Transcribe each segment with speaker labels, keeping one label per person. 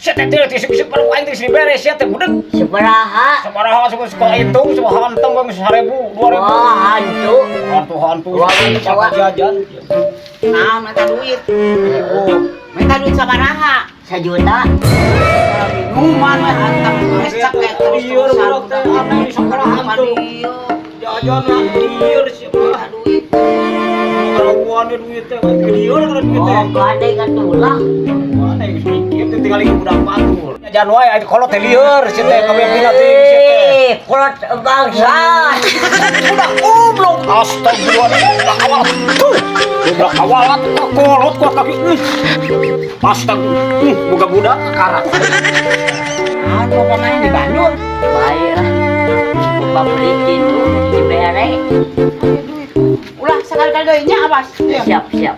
Speaker 1: Sia teh teh isuk-isuk baru aing teh dibere sia teh budak.
Speaker 2: Sabaraha?
Speaker 1: Sabaraha suka suka hitung, semua hantam bang 1000, 2000.
Speaker 2: Wah, hantu.
Speaker 1: Hantu-hantu.
Speaker 2: Wah,
Speaker 1: Siapa jajan?
Speaker 3: Nah, minta duit.
Speaker 1: Oh,
Speaker 3: Minta duit sabaraha?
Speaker 2: Sajuta.
Speaker 3: Minuman we hantam resek we terus-terusan.
Speaker 1: Iya, budak teh aneh di sekolah hantu. Jajan lah lieur siapa.
Speaker 3: Minta duit.
Speaker 1: Keraguan duit teh, lieur kana duit teh.
Speaker 2: Oh, gade katulah.
Speaker 1: Mana yang geus mikir teh tinggal budak batur. Jajan wae aya kolot teh lieur sia teh kabeh pina teh sia teh.
Speaker 2: Eh, kolot bangsat.
Speaker 1: Budak goblok. Astagfirullah. Budak awal. Tuh. Budak awal atuh kolot kuat kaki. Astagfirullah. Boga budak karak.
Speaker 3: Ah, bapak main di Bandung.
Speaker 2: Baik lah. Bapak beli gitu, dibere.
Speaker 3: Ulah sekali-kali deui nya awas. Iya.
Speaker 2: Siap, siap.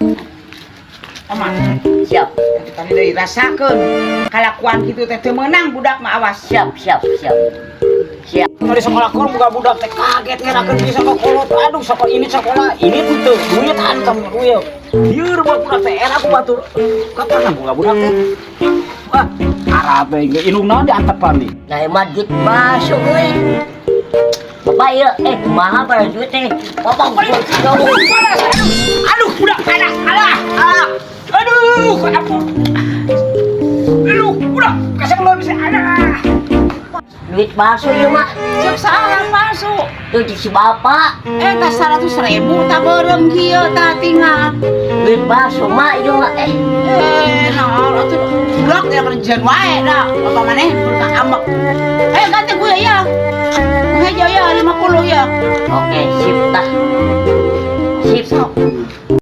Speaker 3: Aman.
Speaker 2: Siap,
Speaker 3: Kali deui rasakeun. Kalakuan kitu teh teu meunang budak mah awas.
Speaker 2: Siap, siap, siap. Siap.
Speaker 1: Di sekolah kon boga budak teh kaget ngerakeun bisa ka kolot. Aduh, sekolah ini, sekolah ini tuh teu duit hantam duit. Lieur buat budak teh era ku batur. Kapan boga budak teh? Wah, arah teh indung naon diantepan nih.
Speaker 2: Nah, emang duit masuk euy. Bapak ya, eh kumaha pada duit teh? Bapak gua jauh.
Speaker 1: Aduh, budak alah alah alah. Aduh, ampun. Aduh, budak kasih keluar bisa alah.
Speaker 2: Duit palsu ieu mah.
Speaker 3: Cek salah palsu.
Speaker 2: Tuh di si bapak.
Speaker 3: Eh, tas 100 ribu tak beureum kieu tah tinggal.
Speaker 2: Duit palsu mah ieu mah eh.
Speaker 3: Eh, nah, atuh budak teh kerjaan wae dah. Bapak maneh ka amek. Eh, ganti gue ya. Gue ya 50 ya.
Speaker 2: Oke, sip tah. Sip.
Speaker 3: Sok.